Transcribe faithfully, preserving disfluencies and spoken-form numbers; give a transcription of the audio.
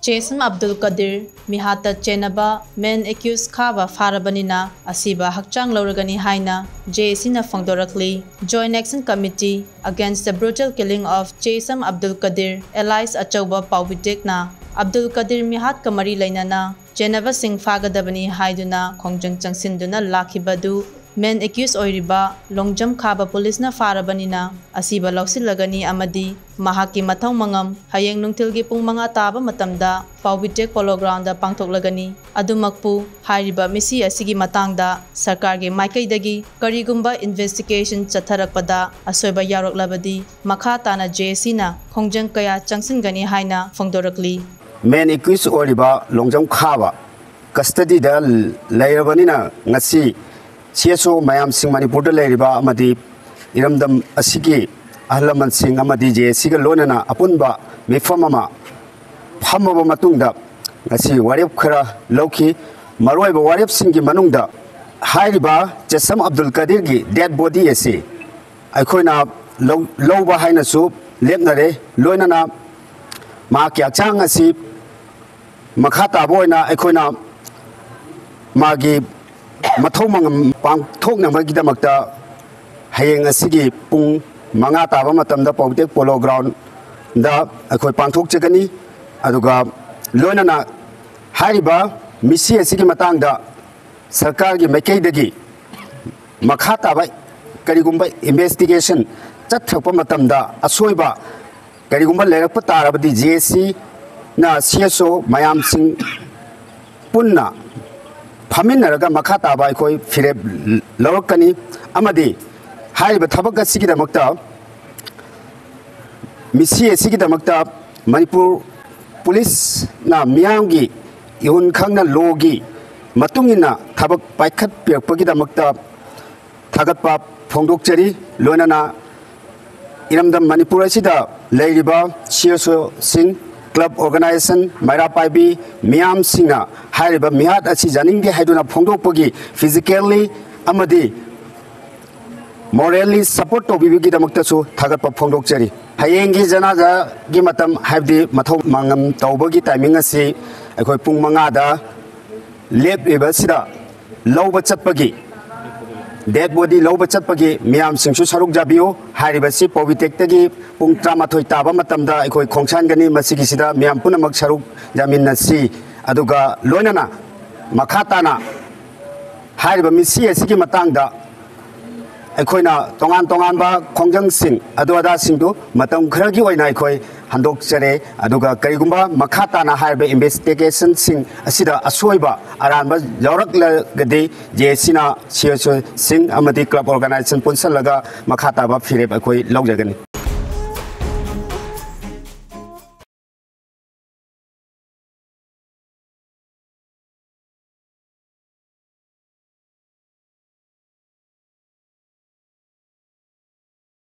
ꯆꯦꯁꯝ Abdul Kadir ꯃꯤꯍꯥꯠꯇ ꯆꯦꯟꯅꯕ main accused ꯈꯥꯕ ꯐꯥꯔꯕꯅꯤꯅ ꯑꯁꯤꯕ ꯍꯛꯆꯥꯡ ꯂꯧꯔꯒꯅꯤ ꯍꯥꯏꯅ ꯖꯦ ꯑꯦ ꯁꯤꯅ ꯐꯣꯡꯗꯣꯔꯛꯂꯤ꯫ Joint Action Committee Against the Brutal Killing of Chesam Abdul Kadir alias ꯑꯆꯧꯕ ꯄꯥꯎꯕꯤꯇꯦꯛꯅ ꯑꯕꯗꯨꯜ ꯀꯗꯤꯔ ꯃꯤꯍꯥꯠꯀ ꯃꯔꯤ ꯂꯩꯅꯅ ꯆꯦꯟꯅꯕꯁꯤꯡ ꯐꯥꯒꯗꯕꯅꯤ ꯍꯥꯏꯗꯨꯅ ꯈꯣꯡꯖꯪ ꯆꯪꯁꯤꯟꯗꯨꯅ ꯂꯥꯛꯈꯤꯕ ꯑꯗꯨ main accused ꯑꯣꯏꯔꯤꯕ ꯂꯣꯡꯖꯝ ꯈꯥꯕ ꯄꯨꯂꯤꯁꯅ ꯐꯥꯔꯕꯅꯤꯅ ꯑꯁꯤꯕ ꯂꯧꯁꯤꯜꯂꯒꯅꯤ ꯑꯃꯗꯤ ꯃꯍꯥꯛꯀꯤ ꯃꯊꯧ ꯃꯉꯝ ꯍꯌꯦꯡ ꯅꯨꯡꯊꯤꯜꯒꯤ ꯄꯨꯡ ꯃꯉꯥ ꯇꯥꯕ ꯃꯇꯝꯗ ꯄꯥꯎꯕꯤꯇꯦꯛ ꯄꯣꯂꯣ ꯒ꯭ꯔꯥꯎꯟꯗ ꯄꯥꯡꯊꯣꯛꯂꯒꯅꯤ꯫ ꯑꯗꯨꯃꯛꯄꯨ, ꯍꯥꯏꯔꯤꯕ ꯃꯤꯁꯤ ꯑꯁꯤꯒꯤ ꯃꯇꯥꯡꯗ ꯁꯔꯀꯥꯔꯒꯤ ꯃꯥꯏꯀꯩꯗꯒꯤ ꯀꯔꯤꯒꯨꯝꯕ investigation ꯆꯠꯊꯔꯛꯄꯗ ꯑꯁꯣꯏꯕ ꯌꯥꯎꯔꯛꯂꯕꯗꯤ ꯃꯈꯥ ꯇꯥꯅ ꯖꯦ ꯑꯦ ꯁꯤꯅ ꯈꯣꯡꯖꯪ ꯀꯌꯥ ꯆꯪꯁꯤꯟꯒꯅꯤ ꯍꯥꯏꯅ ꯐꯣꯡꯗꯣꯔꯛꯂꯤ꯫ Main accused ꯑꯣꯏꯔꯤꯕ ꯂꯣꯡꯖꯝ ꯈꯥꯕ custody ꯗ ꯂꯩꯔꯕꯅꯤꯅ ꯉꯁꯤ ꯁꯤ ꯑꯦꯁ ꯑꯣ ꯃꯌꯥꯝꯁꯤꯡ, ꯃꯅꯤꯄꯨꯔꯗ ꯂꯩꯔꯤꯕ ꯑꯃꯗꯤ ꯏꯔꯝꯗꯝ ꯑꯁꯤꯒꯤ ꯑꯍꯜ ꯂꯃꯟꯁꯤꯡ ꯑꯃꯗꯤ ꯖꯦ ꯑꯦ ꯁꯤꯒ ꯂꯣꯏꯅꯅ ꯑꯄꯨꯟꯕ ꯃꯤꯐꯝ ꯑꯃ ꯐꯝꯃꯕ ꯃꯇꯨꯡꯗ ꯉꯁꯤ ꯋꯥꯔꯦꯞ ꯈꯔ ꯂꯧꯈꯤ꯫ ꯃꯔꯨꯑꯣꯏꯕ ꯋꯥꯔꯦꯞꯁꯤꯡꯒꯤ ꯃꯅꯨꯡꯗ ꯍꯥꯏꯔꯤꯕ ꯆꯦꯁꯝ ꯑꯕꯗꯨꯜ ꯀꯗꯤꯔꯒꯤ dead body ꯑꯁꯤ ꯑꯩꯈꯣꯏꯅ ꯂꯧ-, ꯂꯧꯕ ꯍꯥꯏꯅꯁꯨ ꯂꯦꯞꯅꯔꯦ꯫ ꯂꯣꯏꯅꯅ ꯃꯍꯥꯛꯀꯤ ꯍꯛꯆꯥꯡ ꯑꯁꯤ ꯃꯈꯥ ꯇꯥꯕ ꯑꯣꯏꯅ ꯑꯩꯈꯣꯏꯅ ꯃꯥꯒꯤ ꯃꯊꯧ ꯃꯉꯝ ꯄꯥꯡꯊꯣꯛꯅꯕꯒꯤꯗꯃꯛꯇ ꯍꯌꯦꯡ ꯑꯁꯤꯒꯤ ꯄꯨꯡ ꯃꯉꯥ ꯇꯥꯕ ꯃꯇꯝꯗ ꯄꯥꯎꯕꯤꯇꯦꯛ ꯄꯣꯂꯣ ꯒ꯭ꯔꯥꯎꯟꯗ ꯑꯩꯈꯣꯏ ꯄꯥꯡꯊꯣꯛꯆꯒꯅꯤ꯫ ꯑꯗꯨꯒ ꯂꯣꯏꯅꯅ ꯍꯥꯏꯔꯤꯕ ꯃꯤꯁꯤ ꯑꯁꯤꯒꯤ ꯃꯇꯥꯡꯗ ꯁꯔꯀꯥꯔꯒꯤ ꯃꯥꯏꯀꯩꯗꯒꯤ ꯃꯈꯥ ꯇꯥꯕ ꯀꯔꯤꯒꯨꯝꯕ investigation ꯆꯠꯊꯔꯛꯄ ꯃꯇꯝꯗ ꯑꯁꯣꯏꯕ ꯀꯔꯤꯒꯨꯝꯕ ꯂꯩꯔꯛꯄ ꯇꯥꯔꯕꯗꯤ ꯖꯦ ꯑꯦ ꯁꯤꯅ ꯁꯤ ꯑꯦꯁ ꯑꯣ ꯃꯌꯥꯝꯁꯤꯡ ꯄꯨꯟꯅ ꯐꯝꯃꯤꯟꯅꯔꯒ ꯃꯈꯥ ꯇꯥꯕ ꯑꯩꯈꯣꯏ ꯐꯤꯔꯦꯞ ꯂꯧꯔꯛꯀꯅꯤ꯫ ꯑꯃꯗꯤ ꯍꯥꯏꯔꯤꯕ ꯊꯕꯛ ꯑꯁꯤꯒꯤꯗꯃꯛꯇ, ꯃꯤꯁꯤ ꯑꯁꯤꯒꯤꯗꯃꯛꯇ ꯃꯅꯤꯄꯨꯔ ꯄꯨꯂꯤꯁꯅ ꯃꯤꯌꯥꯝꯒꯤ ꯏꯍꯨꯟ ꯈꯪꯅ ꯂꯣꯒꯤ ꯃꯇꯨꯡ ꯏꯟꯅ ꯊꯕꯛ ꯄꯥꯏꯈꯠꯄꯤꯔꯛꯄꯒꯤꯗꯃꯛꯇ ꯊꯥꯒꯠꯄ ꯐꯣꯡꯗꯣꯛꯆꯔꯤ꯫ ꯂꯣꯏꯅꯅ ꯏꯔꯝꯗꯝ ꯃꯅꯤꯄꯨꯔ ꯑꯁꯤꯗ ꯂꯩꯔꯤꯕ ꯁꯤ ꯑꯦꯁ ꯑꯣꯁꯤꯡ, club organization, ꯃꯩꯔꯥ ꯄꯥꯏꯕꯤ ꯃꯤꯌꯥꯝꯁꯤꯡꯅ ꯍꯥꯏꯔꯤꯕ ꯃꯤꯍꯥꯠ ꯑꯁꯤ ꯌꯥꯅꯤꯡꯗꯦ ꯍꯥꯏꯗꯨꯅ ꯐꯣꯡꯗꯣꯛꯄꯒꯤ physically ꯑꯃꯗꯤ morally support ꯇꯧꯕꯤꯕꯒꯤꯗꯃꯛꯇꯁꯨ ꯊꯥꯒꯠꯄ ꯐꯣꯡꯗꯣꯛꯆꯔꯤ꯫ ꯍꯌꯦꯡꯒꯤ ꯖꯅꯥꯖꯥꯒꯤ ꯃꯇꯝ, ꯍꯥꯏꯕꯗꯤ ꯃꯊꯧ ꯃꯉꯝ ꯇꯧꯕꯒꯤ ꯇꯥꯏꯃꯤꯡ ꯑꯁꯤ ꯑꯩꯈꯣꯏ ꯄꯨꯡ ꯃꯉꯥꯗ ꯂꯦꯞꯂꯤꯕꯁꯤꯗ ꯂꯧꯕ ꯆꯠꯄꯒꯤ, ꯗꯦꯠ ꯕꯣꯗꯤ ꯂꯧꯕ ꯆꯠꯄꯒꯤ ꯃꯤꯌꯥꯝꯁꯤꯡꯁꯨ ꯁꯔꯨꯛ ꯌꯥꯕꯤꯌꯨ꯫ ꯍꯥꯏꯔꯤꯕꯁꯤ ꯄꯣꯕꯤꯇꯦꯛꯇꯒꯤ ꯄꯨꯡ ꯇꯔꯥꯃꯥꯊꯣꯏ ꯇꯥꯕ ꯃꯇꯝꯗ ꯑꯩꯈꯣꯏ ꯈꯣꯡꯁꯥꯟꯒꯅꯤ꯫ ꯃꯁꯤꯒꯤꯁꯤꯗ ꯃꯤꯌꯥꯝ ꯄꯨꯝꯅꯃꯛ ꯁꯔꯨꯛ ꯌꯥꯃꯤꯟꯅꯁꯤ꯫ ꯑꯗꯨꯒ ꯂꯣꯏꯅꯅ ꯃꯈꯥ ꯇꯥꯅ ꯍꯥꯏꯔꯤꯕ ꯃꯤꯠꯁꯤ ꯑꯁꯤꯒꯤ ꯃꯇꯥꯡꯗ ꯑꯩꯈꯣꯏꯅ ꯇꯣꯉꯥꯟ ꯇꯣꯉꯥꯟꯕ ꯈꯣꯡꯖꯪꯁꯤꯡ ꯑꯗꯨ ꯑꯗꯥꯁꯤꯡꯗꯨ ꯃꯇꯝ ꯈꯔꯒꯤ ꯑꯣꯏꯅ ꯑꯩꯈꯣꯏ ꯍꯟꯗꯣꯛꯆꯔꯦ꯫ ꯑꯗꯨꯒ ꯀꯔꯤꯒꯨꯝꯕ ꯃꯈꯥ ꯇꯥꯅ ꯍꯥꯏꯔꯤꯕ ꯏꯟꯚꯦꯁꯇꯤꯒꯦꯁꯟꯁꯤꯡ ꯑꯁꯤꯗ ꯑꯁꯣꯏꯕ ꯑꯔꯥꯟꯕ ꯌꯥꯎꯔꯛꯂꯒꯗꯤ, ꯖꯦ ꯑꯦꯁ ꯁꯤꯅ ꯁꯤ ꯑꯦꯁ ꯑꯣꯁꯤꯡ ꯑꯃꯗꯤ ꯀ꯭ꯂꯕ ꯑꯣꯔꯒꯅꯥꯏꯖꯦꯁꯟ ꯄꯨꯟꯁꯤꯜꯂꯒ ꯃꯈꯥ ꯇꯥꯕ ꯐꯤꯔꯦꯞ ꯑꯩꯈꯣꯏ ꯂꯧꯖꯒꯅꯤ꯫